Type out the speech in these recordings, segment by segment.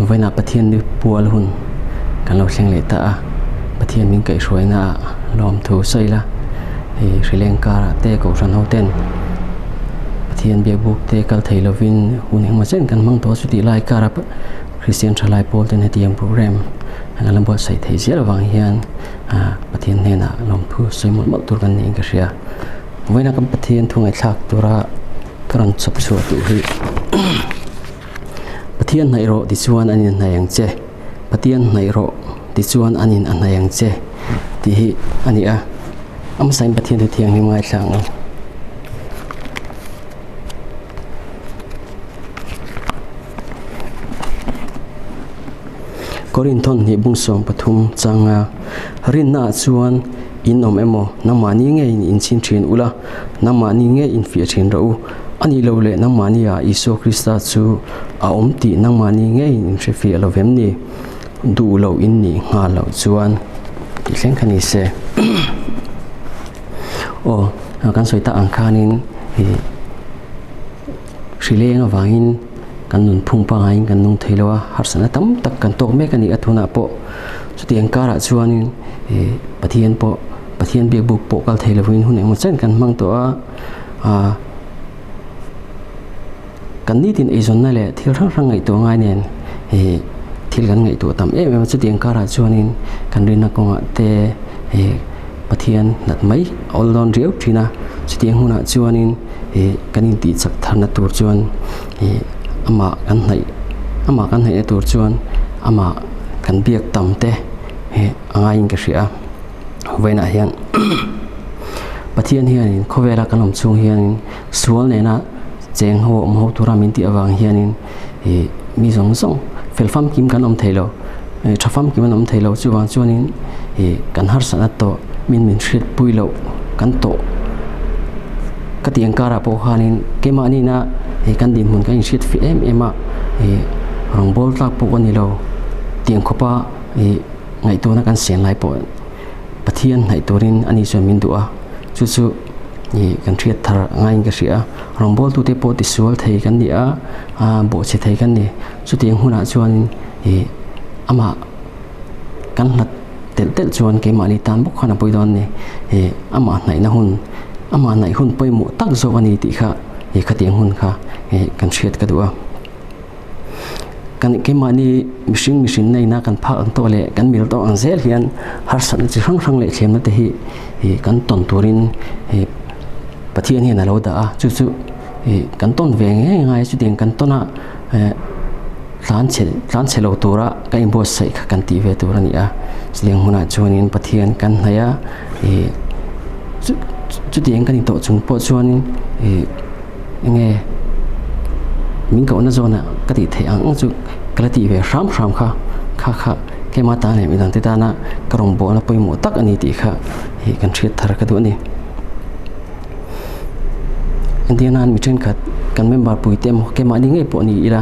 Vawiinah Pathian ni pual hun kan lo thleng leh ta a, Pathian min kaihhruaina ah lawmthu sawi la, hei hrileng karah te kohhran ho ten Pathian biakbuk te kal thei lovin hun engemaw chen kan hmang tawh a chutih lai kara Kristian thalai pawl ten hetiang program an la buatsaih theih zel avang hian Pathian hnenah lawmthu sawi mawlh mawlh tur kan niin ka hria. Vawiinah kan Pathian thu ngaihthlak tura ka rawn chawp chhuah duh hi Pathian hnaih rawh tichuan an in hnaih ang che, Pathian hnaih rawh tichuan an in a hnaih ang che tih hi a ni a. A hmasain Pathian thu thianghlim ngaithla ang u. Korinthon hnih bungsawm pathum changa rinnaah chuan in awm emaw nangmahni ngeiin in chhin thin ula, nangmahni ngei in fiah thin rawh u. A nih loh leh nangmahniah Isua Krista chu a awm tih nangmahni ngeiin in hre fiah lo vem ni? Duh loh in nih nghal loh chuan tih thleng kha ni se. Aw, kan sawi tak ang khanin ih hrileng avangin kan nun phung pangaiin kan nung thei lo a, harsatna tam tak kan tawk mek a ni a tunah pawh. Chutiang karah chuanin ih Pathian pawh Pathian biakbuk pawh kal thei lovin hun engemaw chen kan hmang tawh a. A kan nitin eizawnna leh thil hrang hrang ngaihtuah ngai nen ih thil kan ngaihtuah tam em em a chutiang karah chuanin kan rinna kawngah te ih Pathian nat mai a awl dawn riau thin a chutiang hunah chuanin ih kan intih chak tharna tur chuan ih amah kan hnaih amah kan hnaihna tur chuan amah kan biak tam te ih a ngaiin ka hria a vawiinah hian. Pathian hianin khawvela kan awm chhung hianin sual nena cheng ho awm ho tura min tih avang hianin ih mi zawng zawng fel famkim kan awm thei lo ih tha famkim an awm thei lo chuvang chuanin ih kan harsatna tawh min min hriatpui loh kan tawh ka tih ang karah pawh khanin keimahni ina ih kan dinhmun kan inhriat fih em em a ih rawngbâwl tlak pawh a ni lo tiang khawpa ih ngaihtuahna kan siam lai pawh. Pathian hnaih turin ani chuan min duh a, chu chu ih kan hriat thar ngaiin ka hria a, rawngbawltute pawh tisual thei kan ni a, ah bawhchhe thei kan ni. Chutiang hunah chuanin ih amah kan hlat telh telh chuan keimahni tan bawk khan a pawi dawn a ni. Ih amah hnaihna hun, amah hnaih hun pawimawh tak zawk a ni tih kha ih khatiang hun kha ih kan hriat ka duh a. Kan keimahni mihring mihring na ina kan phak ang tawh leh kan mil tawh ang zel hian harsatna chi hrang hrang leh thlemna te hi ih kan tawn turin ih Pathian hian a lo dah a, chu chu ih kan tawn ve ngei ngai a chutiang kan tawn a eh tlan chhe tlan chhe lo tura kan inbuatsaih kha kan tih ve tur a ni a, chutiang hmunah chuanin Pathian kan hnaih a ih chu chutiang kan intawh chung pawh chuanin ih. Enge min kohna zawnah ka tih theih ang ang chu ka la tih ve hram hram kha kha kha keimah tan leh midang te tana ka rawngbawlna pawimawh tak a ni tih kha ih kan hriat thar ka duh a ni. Entir nan mi thenkhat kan member pui te emaw keimahni ngei pawh ni ila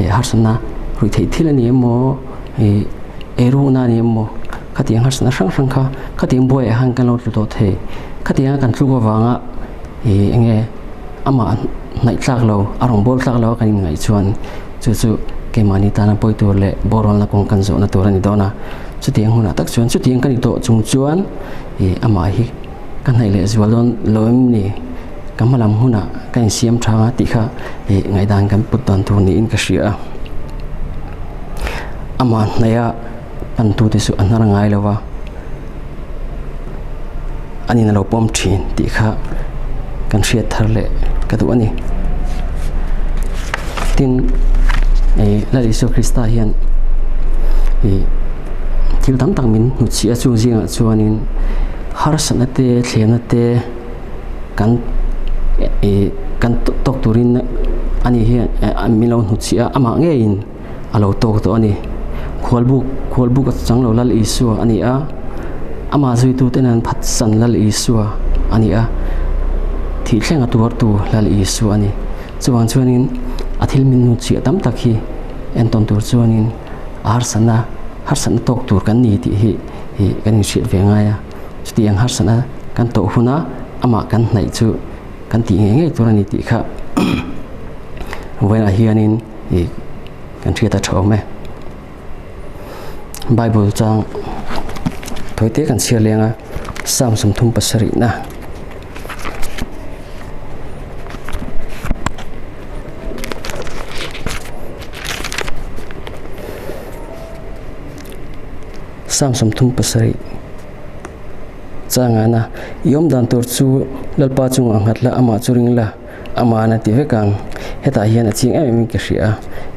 ih harsatna ruih theih thil a ni emaw ih eirukna a ni emaw khatiang harsatna hrang hrang kha khatiang buaiah khan kan lo tlu tawh thei khatianga kan tluk avanga Ih enge amah hnaih tlak lo a rawn bawl tlak lo a kan inngaih chuan chu chu keimahni tana pawi tur leh borualna kawng kan zawhna tur a ni dawn a, chutiang hunah tak chuan chutiang ka ni tawh chung chuan ih amah hi ka hnaih leh zual dawn lo em ni ka hma lam hunah ka insiam tha ang a tih kha ih ngaihdan kan put dan tur niin ka hria a, amah hnaiha pantute chu a hnar ngai lo va. An in a lo pawm thin tih kha kan hriat thar leh ka duh a ni. Tin, ih Lal Isua Krista hian ih thil tam tak min hnutchhiah a chung zingah chuanin harsatna te thlemna te kan ih kan tawk turin ani hian min lo hnutchhiah a amah ngeiin. a lo tawk tawh a ni. Khualbuk, Khualbuk a chang lo Lal Isua a ni a, amah zuituten an phatsan Lal Isua a ni a, thih thleng a tuartu Lal Isua a ni. Chuvang chuanin a thil min hnu chhiah tam tak hi entawn tur chuanin a harsatna, harsatna tawk tur kan ni tih hi ih kan inhriat ve ngai a. Chutiang harsatna kan tawh huna amah kan hnaih chu kan tih ngei ngei tur a ni tih kha vawiinah hianin. Ih kan hriat a tha awm e. Bible chang tawite kan chhiar leng a, Psalm 37 na. Psalm 37 changa na i awm dan tur chu Lalpa chungah nghat la amah chu ring la Aman a ti vek ang. Hetah hian a chiang em em in ka hria a.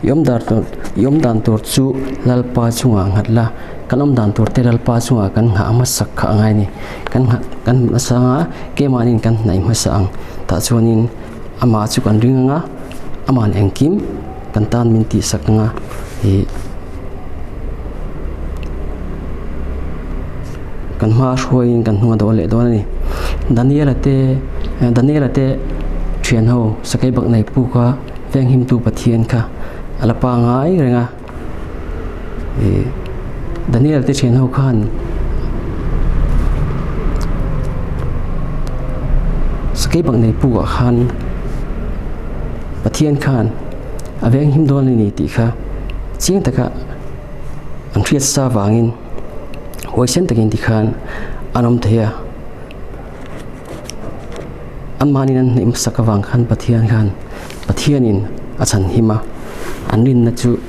I awm dar tur, i awm dan tur chu Lalpa chungah nghat la, kan awm dan tur te Lalpa chungah kan nghah hmasak kha a ngai a ni. Kan nghah, kan hmuh nasa anga keimanin kan hnaih hmasa ang. Tah chuanin amah chu kan ring anga, aman engkim kan tan min tihsak anga ih kan hma hruaiin kan hnung a dawl leh dawn a ni. Daniela te Daniela te thian ho sakei bak nei puk a venghimtu Pathian kha a la pangai reng a ih Daniela te thian ho khan sakei bak nei puk ah khan Pathian khan a venghim dawn a ni tih kha chiang taka an hriat sa vangin huaisen takin tikhan an awm thei a, anmahniin an hnaih hmasak avang khan Pathian khan Pathianin a chhan him a, an rinna chu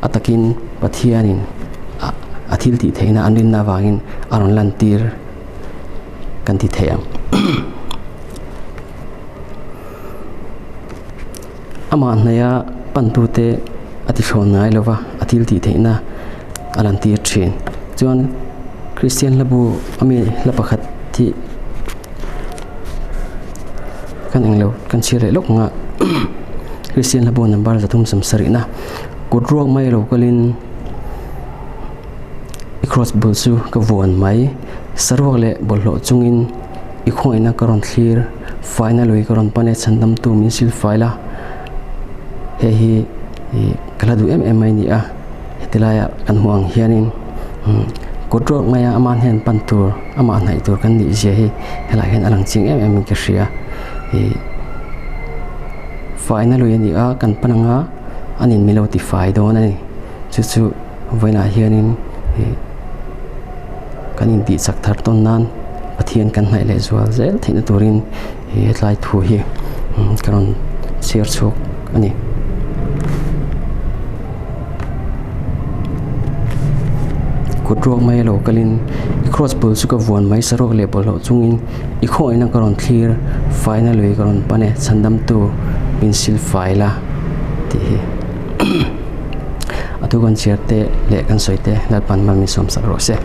a takin Pathianin a thil tih theihna an rinna avangin a rawn lantir kan ti thei ang. Amah hnaia pantute a ti hrawn ngai lo va, a thil tih theihna a lantir thin. Chuan Kristian hlabu ami hla pakhat hi kan englo kan chhiar leh lawk ang a, Kristian hlabu number 370 na kut ruak mai lo kalin i cross bul chu ka vuan mai, saruak leh bawlhhlawh chungin i khawngaihna ka rawn thlir. Faina lui ka rawn pan e chhandamtu min sil fai la, hei hi ih ka hla duh em em mai a ni a, heti laia kan hmuh ang hianin kut ruak maia amah hnen pan tur amah hnaih tur kan nih zia hi helaiah hian a lang chiang em em in ka hria ih faina lui a ni a kan pan anga a nin min lo ti fai dawn a ni chu chu vawiinah hianin ih. Kan intih chak thar tawn nan Pathian kan hnaih leh zual zel theihna turin he tlai thu hi ka rawn chhiar chhuak a ni. Kut ruak mai lo kalin i cross bul chu ka vuan mai saruak leh bawlhhlawh chungin i khawngaihna ka rawn thlir faina lui ka rawn pan e chhandamtu min sil fai la tih hi. A thu kan chhiar te leh kan sawi te Lalpan mal min sawm sak rawh se.